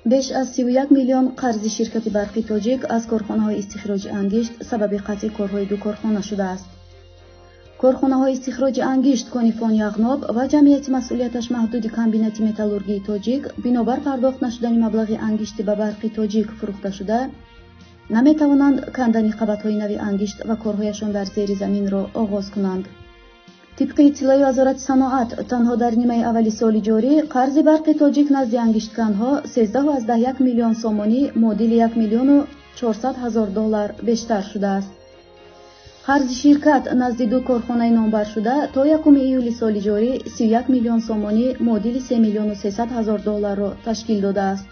Беш аз 31 миллион қарзи ширкати Барқи Тоҷик аз корхонаҳои истихроҷи ангишт сабаби қатъи корҳои ду корхона шудааст. Корхонаҳои истихроҷи ангишт Конифон Яғноб ва ҷамъияти масъулияташ маҳдуди Комбинати металлургии Тоҷик бинобар пардохт нашудани маблағи ангишти ба Барқи Тоҷик фурӯхташуда наметавонанд кандани қабатҳои нави ангишт ва корҳояшон дар зери заминро оғоз кунанд. Тибқи иттилои Вазорати саноат, танҳо дар нимаи аввали соли ҷорӣ қарзи Барқи Тоҷик назди ангиштканҳо 13,1 миллион сомонӣ, муодили 1 миллиону 400 ҳазор доллар бештар шудааст. Қарзи ширкат назди ду корхонаи номбаршуда то 1 июли соли ҷорӣ 31 миллион сомонӣ, муодили 3 миллиону 300 ҳазор долларро ташкил додааст.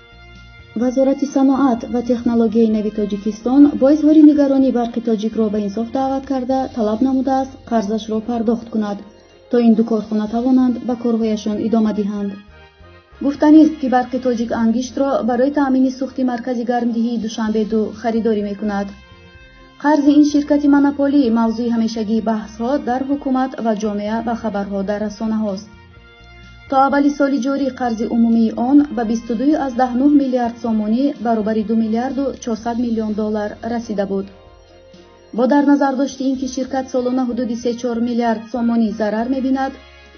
Вазорати саноат ва технологияи нави Тоҷикистон бо изҳори нигаронӣ Барқи Тоҷикро ба инсоф даъват карда, талаб намудааст қарзашро пардохт кунад, то ин ду корхона тавонанд ба корҳояшон идома диҳанд. Гуфтанист, ки Барқи Тоҷик ангиштро барои таъмини сӯхти маркази гармдиҳии Душанбе-2 харидорӣ мекунад. Қарзи ин ширкати монополӣ мавзӯи ҳамешагии баҳсҳо дар ҳукумат ва ҷомеа ва хабарҳо дар расонаҳост. То аввали соли ҷорӣ қарзи умумии он ба 22,9 миллиард сомонӣ, баробари 2 миллиарду 400 миллион доллар расида буд. Бо дар назар дошти ин ки ширкат солона ҳудуди 3-4 миллиард сомонӣ зарар мебинад,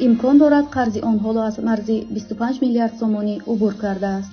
имкон дорад қарзи он ҳоло аз марзи 25 миллиард сомонӣ убур кардааст.